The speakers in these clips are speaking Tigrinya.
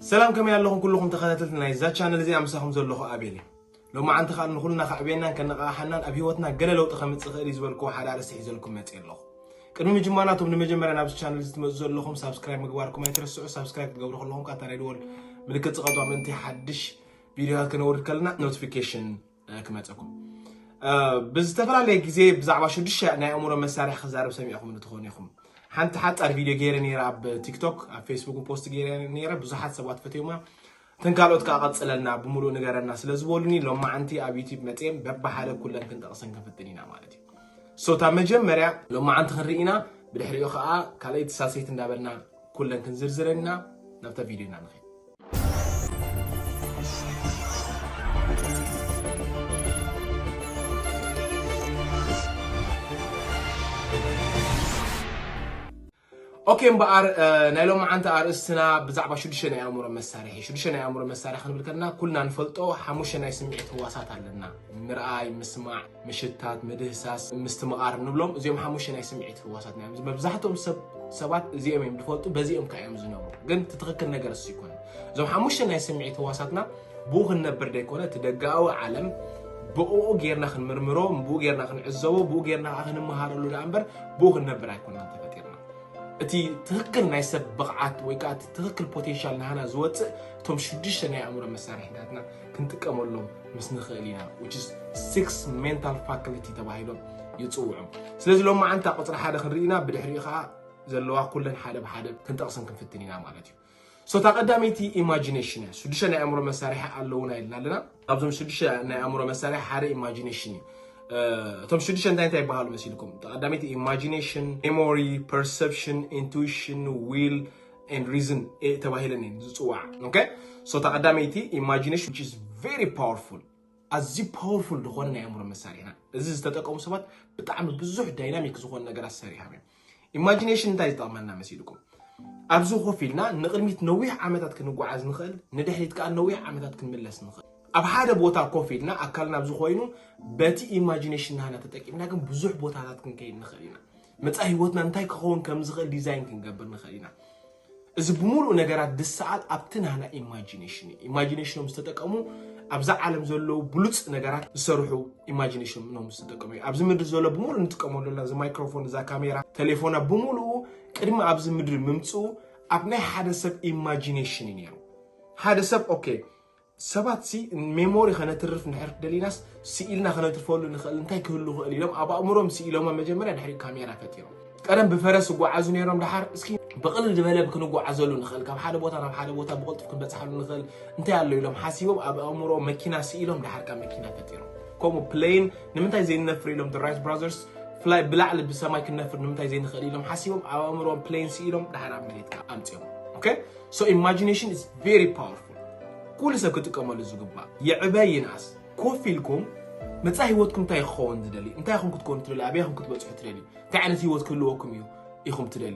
ሰላም፣ ከመይ ኣለኹም ኩልኹም ተኸታተልቲ ናይዛ ቻነል እዚኣ? ምሳኹም ዘለኹ ኣቤል እየ። ሎማዓንቲ ከኣ ንኹልና ከዕብየናን ከነቓቕሓናን ኣብ ህይወትና ገለ ለውጢ ከምጽእ ይኽእል እዩ ዝበልክዎ ሓደ ኣርእስቲ ሒዘልኩም መጽእ ኣለኹ። ቅድሚ ምጅማርና እቶም ንመጀመርያ ናብዚ ቻነል እዚ ትመጹ ዘለኹም ሳብስክራይብ ምግባርኩም ኣይትረስዑ። ሳብስክራይብ ክትገብሩ ከለኹም ከኣ እታ ናይ ደወል ምልክት ጽቐጡ ምእንቲ ሓድሽ ቪድዮታት ክነውርድ ከለና ኖቲፊኬሽን ክመጸኩም። ብዝተፈላለየ ግዜ ብዛዕባ ሽዱሽተ ናይ ኣእምሮ መሳርሒ ክዛረብ ሰሚዕኹም እንትኾኑ ኢኹም። ሓንቲ ሓጻር ቪድዮ ገይረ ነይረ ኣብ ቲክቶክ፣ ኣብ ፌስቡክ ፖስት ገይረ ነይረ። ብዙሓት ሰባት ፈትዮማ። እተን ካልኦት ከኣ ቀጽለልና፣ ብምሉእ ንገረና ስለ ዝበሉኒ፣ ሎማዓንቲ ኣብ ዩቲዩብ መጽኤም በብሓደ ኩለን ክንጠቕሰን ክንፍትን ኢና ማለት እዩ። ሶ እታ መጀመርያ ሎማዓንቲ ክንርኢ ኢና፣ ብድሕሪኡ ከኣ ካልኣይቲ ሳልሰይቲ እንዳበልና ኩለን ክንዝርዝረን ኢና። ናብታ ቪድዮና ንኸይድ። ኦኬ፣ እምበኣር ናይ ሎማዓንቲ ኣርእስትና ብዛዕባ ሽዱሽተ ናይ ኣእምሮ መሳርሒ። ሽዱሽተ ናይ ኣእምሮ መሳርሒ ክንብል ከለና ኩልና ንፈልጦ ሓሙሽተ ናይ ስምዒት ህዋሳት ኣለና። ምርኣይ፣ ምስማዕ፣ ምሽታት፣ ምድህሳስ፣ ምስትምቓር ንብሎም። እዚኦም ሓሙሽተ ናይ ስምዒት ህዋሳትና እዮም። መብዛሕትኦም ሰብ ሰባት እዚኦም እዮም ዝፈልጡ፣ በዚኦም ከኣ እዮም ዝነብሩ። ግን እቲ ትኽክል ነገር እሱ ኣይኮነን። እዞም ሓሙሽተ ናይ ስምዒት ህዋሳትና ብኡ ክንነብር ደይኮነ፣ እቲ ደጋዊ ዓለም ብኡ ጌርና ክንምርምሮ፣ ብኡ ጌርና ክንዕዘቦ፣ ብኡ ጌርና ከኣ ክንመሃረሉ ደኣ እምበር ብኡ ክንነብር ኣይኮናን ተፈጢርና። እቲ ትኽክል ናይ ሰብ ብቕዓት ወይ ከኣ እቲ ትኽክል ፖቴንሻል ናህና ዝወጽእ እቶም ሽዱሽተ ናይ ኣእምሮ መሳርሒታትና ክንጥቀመሎም ምስ ንኽእል ኢና፣ which is six mental faculty ተባሂሎም ይጽውዑ። ስለዚ ሎማዓንቲ ቁጽሪ ሓደ ክንርኢ ኢና፣ ብድሕሪኡ ከኣ ዘለዋ ኩለን ሓደ ብሓደ ክንጠቕስን ክንፍትን ኢና ማለት እዩ። ሶ እታ ቀዳመይቲ ኢማጂኔሽን እያ። ሽዱሽተ ናይ ኣእምሮ መሳርሒ ኣለዉና ኢልና ኣለና። ካብዞም ሽዱሽተ ናይ ኣእምሮ መሳርሒ ሓደ ኢማጂኔሽን እዩ። እቶም ሽዱሽተ እንታይ እንታይ ይበሃሉ መሲልኩም? እታ ቀዳመይቲ ኢማጂኔሽን፣ ሜሞሪ፣ ፐርሰፕሽን፣ ኢንቱዊሽን፣ ዊል ኤንድ ሪዝን ተባሂለን እየን ዝፅዋዓ። ኦኬ? ሶ እታ ቀዳመይቲ ኢማጂኔሽን፣ which is very powerful፣ ኣዝዩ ፓወርፉል ዝኾነ ናይ ኣእምሮ መሳርሒ ኢና። እዚ ዝተጠቀሙ ሰባት ብጣዕሚ ብዙሕ ዳይናሚክ ዝኾነ ነገራት ሰሪሖም እዮም። ኢማጂኔሽን እንታይ ዝጠቕመና መሲልኩም? ኣብዚ ኮፍ ኢልና ንቕድሚት ነዊሕ ዓመታት ክንጓዓዝ ንኽእል፣ ንድሕሪት ከኣ ነዊሕ ዓመታት ክንምለስ ንኽእል። ኣብ ሓደ ቦታ ኮፍ ኢልና ኣካልና ኣብዚ ኮይኑ በቲ ኢማጂኔሽን ናህና ተጠቂምና ግን ብዙሕ ቦታታት ክንከይድ ንኽእል ኢና። መጻኢ ህይወትና እንታይ ክኸውን ከም ዝኽእል ዲዛይን ክንገብር ንኽእል ኢና። እዚ ብምሉእ ነገራት ዝሰኣል ኣብቲ ናህና ኢማጂኔሽን እዩ። ኢማጂኔሽኖም ዝተጠቀሙ ኣብዛ ዓለም ዘለዉ ብሉጽ ነገራት ዝሰርሑ ኢማጂኔሽኖም ዝተጠቀሙ እዩ። ኣብዚ ምድሪ ዘሎ ብምሉእ እንጥቀመሉ ዘለና እዚ ማይክሮፎን፣ እዛ ካሜራ፣ ቴሌፎና ብምሉኡ ቅድሚ ኣብዚ ምድሪ ምምፅኡ ኣብ ናይ ሓደ ሰብ ኢማጂኔሽን እዩ ነይሩ። ሓደ ሰብ ኦኬ ሰባት ሲ ሜሞሪ ከነትርፍ እንድሕር ደሊናስ ስኢልና ከነትርፈሉ ንኽእል እንታይ ክህሉ ይኽእል ኢሎም ኣብ ኣእምሮም ስኢሎማ መጀመርያ ድሕሪ ካሜራ ፈጢሮም። ቀደም ብፈረስ ይጓዓዙ ነይሮም፣ ደሓር እስኪ ብቕልል ዝበለ ክንጓዓዘሉ ንኽእል፣ ካብ ሓደ ቦታ ናብ ሓደ ቦታ ብቕልጡፍ ክንበጽሓሉ ንኽእል እንታይ ኣሎ ኢሎም ሓሲቦም ኣብ ኣእምሮ መኪና ስኢሎም ደሓር ካብ መኪና ፈጢሮም። ከምኡ ፕሌን ንምንታይ ዘይንነፍር ኢሎም ራይት ብራዘርስ ፍላይ ብላዕሊ ብሰማይ ክንነፍር ንምንታይ ዘይንኽእል ኢሎም ሓሲቦም ኣብ ኣእምሮም ፕሌን ስኢሎም ደሓር ኣብ መሬት ኣምፅኦም። ኦኬ? So imagination is very powerful። ኩሉ ሰብ ክጥቀመሉ ዝግባእ። የዕበ ይንኣስ። ኮፍ ኢልኩም መጻኢ ህይወትኩም እንታይ ክኸውን ዝደሊ? እንታይ ኢኹም ክትኮኑ ትደሊ? ኣበይ ኢኹም ክትበጽሑ ትደሊ? እንታይ ዓይነት ህይወት ክህልወኩም እዩ ኢኹም ትደሊ?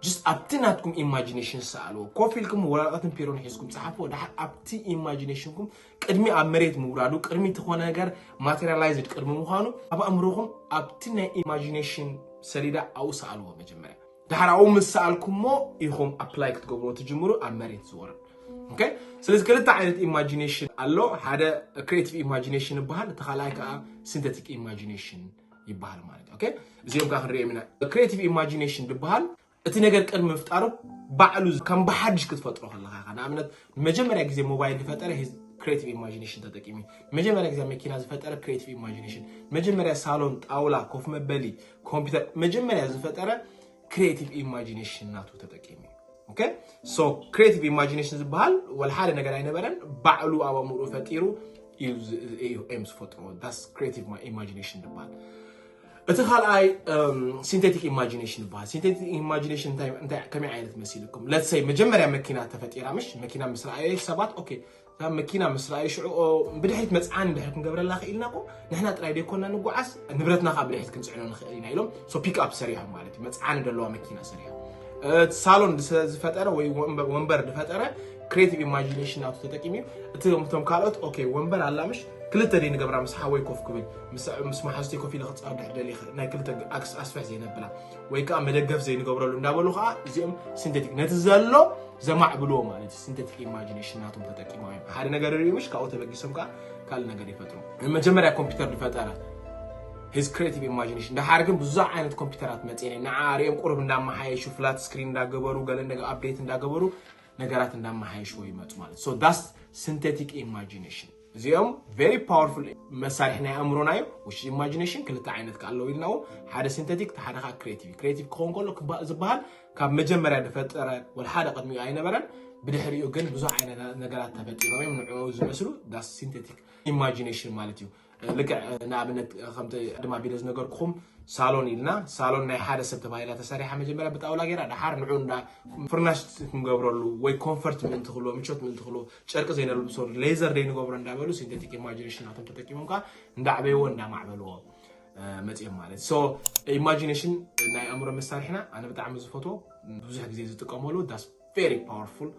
ጅስት ኣብቲ ናትኩም ኢማጂኔሽን ሰኣልዎ። ኮፍ ኢልኩም ወረቐትን ፒሮን ሒዝኩም ጸሓፍዎ። ደሓር ኣብቲ ኢማጂኔሽንኩም ቅድሚ ኣብ መሬት ምውራዱ፣ ቅድሚ ዝኾነ ነገር ማቴሪያላይዝድ ቅድሚ ምዃኑ ኣብ ኣእምሮኹም ኣብቲ ናይ ኢማጂኔሽን ሰሌዳ ኣብኡ ሰኣልዎ መጀመርያ። ድሓር ኣብኡ ምስ ሰኣልኩሞ ኢኹም ኣፕላይ ክትገብርዎ ትጅምሩ ኣብ መሬት ዝወርድ። ኦኬ? ስለዚ ክልተ ዓይነት ኢማጂኔሽን ኣሎ። ሓደ ክሪኤቲቭ ኢማጂኔሽን ይበሃል፣ እቲ ካልኣይ ከዓ ሲንተቲክ ኢማጂኔሽን ይበሃል ማለት እዩ። ኦኬ? እዚኦም ከዓ ክንሪኦም ኢና። ክሪኤቲቭ ኢማጂኔሽን ዝበሃል እቲ ነገር ቅድሚ ምፍጣሩ ባዕሉ ከም ብሓድሽ ክትፈጥሮ ከለኻ ኢኻ። ንኣብነት መጀመርያ ግዜ ሞባይል ዝፈጠረ ክሪኤቲቭ ኢማጂኔሽን ተጠቂሙ። መጀመርያ ግዜ መኪና ዝፈጠረ ክሪኤቲቭ ኢማጂኔሽን። መጀመርያ ሳሎን፣ ጣውላ፣ ኮፍ መበሊ፣ ኮምፒውተር መጀመርያ ዝፈጠረ ክሪኤቲቭ ኢማጂኔሽን ናቱ ተጠቂሙ። ኦኬ? ሶ ክሪኤቲቭ ኢማጂኔሽን ዝበሃል ወላ ሓደ ነገር ኣይነበረን፣ ባዕሉ ኣብ ኣእምሮ ፈጢሩ እዩ ዝ- እዩ እዮም ዝፈጥሮ። ዳስ ክሪኤቲቭ ኢማጂኔሽን ዝበሃል። እቲ ካልኣይ ሲንቴቲክ ኢማጂኔሽን ይበሃል። ሲንቴቲክ ኢማጂኔሽን እንታይ እንታይ ከመይ ዓይነት መሲልኩም? ለትስ ሰይ መጀመርያ መኪና ተፈጢራ፣ ምሽ መኪና ምስ ረኣየ ሰባት ኦኬ እዛ መኪና ምስ ረኣዩ ሽዑ ኦ፣ ብድሕሪት መፅዓኒ ድሕር ክንገብረላ ክኢልና እኮ ንሕና ጥራይ ደይኮና ንጓዓዝ ንብረትና ከዓ ብድሕሪት ክንፅዕኖ ንኽእል ኢና ኢሎም ሶ ፒክ ኣፕ ሰሪሖም ማለት እዩ። መፅዓኒ ዘለዋ መኪና ሰሪሖም። እቲ ሳሎን ዝፈጠረ ወይ ወንበር ዝፈጠረ ክሬቲቭ ኢማጂኔሽን ናቱ ተጠቂሙ እዩ። እቶም ካልኦት ኦኬ ወንበር ኣላ ምሽ ክልተ ደይ ንገብራ ምስ ሓወይ ኮፍ ክብል ምስ መሓዙተይ ኮፍ ኢለ ክፃወት ድሕር ደሊኸ ናይ ክልተ ኣስፍሕ ዘይነብላ ወይ ከዓ መደገፍ ዘይንገብረሉ እንዳበሉ ከዓ እዚኦም ሲንቴቲክ ነቲ ዘሎ ዘማዕብልዎ ማለት እዩ። Synthetic imagination ናቶም ተጠቂሞም እዮም ሓደ ነገር ይርእዩ ምሽ ካብኡ ተበጊሶም ከዓ ካልእ ነገር ይፈጥሩ። መጀመርያ ኮምፒውተር ዝፈጠረ his creative imagination። ደሓር ግን ብዙሕ ዓይነት ኮምፒውተራት መፅኤን ንዓ ሪኦም ቁርብ እንዳመሓየሹ flat screen እንዳገበሩ ገለ ነገር update እንዳገበሩ ነገራት እንዳመሓየሽዎ ይመፁ ማለት so that's synthetic imagination። እዚኦም very powerful መሳርሒ ናይ ኣእምሮና እዩ። Which imagination ክልተ ዓይነት ከ ኣለዉ ኢልና ሓደ synthetic ሓደ ከዓ creative። Creative ክኸውን ከሎ ዝበሃል ካብ መጀመርያ ዝፈጠረ ወላ ሓደ ቅድሚኡ ኣይነበረን። ብድሕሪኡ ግን ብዙሕ ዓይነት ነገራት ተፈጢሮም እዮም ንዕኡ ዝመስሉ that's synthetic imagination ማለት እዩ። ልክዕ ንኣብነት ከምቲ ድማ ቢለ ዝነገርኩኹም ሳሎን ኢልና ሳሎን ናይ ሓደ ሰብ ተባሂላ ተሰሪሓ መጀመርያ ብጣውላ ገይራ ደሓር ንዑ እንዳ ፍርናሽ ክንገብረሉ ወይ ኮንፈርት ምእንቲ ክልዎ ምቾት ምእንቲ ክልዎ ጨርቂ ዘይነልብሶ ሌዘር ደይንገብሮ እንዳበሉ synthetic imagination ናቶም ተጠቂሞም ከዓ እንዳዕበይዎ እንዳማዕበልዎ መፅኦም ማለት so imagination ናይ ኣእምሮ መሳርሒና ኣነ ብጣዕሚ ዝፈትዎ ብዙሕ ግዜ ዝጥቀመሉ that's very powerful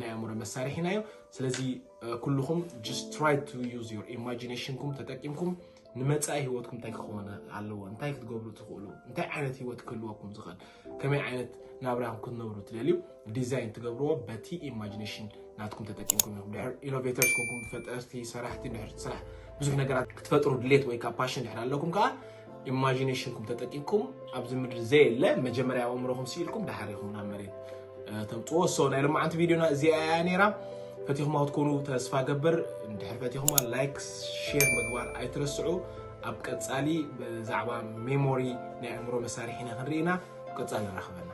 ናይ ኣእምሮ መሳርሒና እዩ። ስለዚ ኩልኹም just try to use your imagination ኩም ተጠቂምኩም ንመፃኢ ህይወትኩም እንታይ ክኾነ ኣለዎ እንታይ ክትገብሩ ትኽእሉ እንታይ ዓይነት ህይወት ክህልወኩም ዝኽእል ከመይ ዓይነት ናብራኹም ክትነብሩ ትደልዩ design ትገብርዎ በቲ imagination ናትኩም ተጠቂምኩም ኢኹም ድሕር innovators ኮንኩም ፈጠርቲ ሰራሕቲ ድሕር ስራሕ ብዙሕ ነገራት ክትፈጥሩ ድሌት ወይ ከዓ passion ድሕር ኣለኩም ከዓ imagination ኩም ተጠቂምኩም ኣብዚ ምድሪ ዘየለ መጀመርያ ኣብ ኣእምሮኹም ስኢልኩም ድሓር ኢኹም ናብ መሬት ተምፅዎ so ናይ ሎማዓንቲ ቪድዮና እዚኣ እያ ነይራ። ፈቲኹማ ክትኮኑ ተስፋ ገብር። እንድሕር ፈቲኹማ like share ምግባር ኣይትረስዑ። ኣብ ቀፃሊ ብዛዕባ memory ናይ ኣእምሮ መሳርሒ ኢና ክንርኢ ኢና። ቀፃሊ ንራኸበና።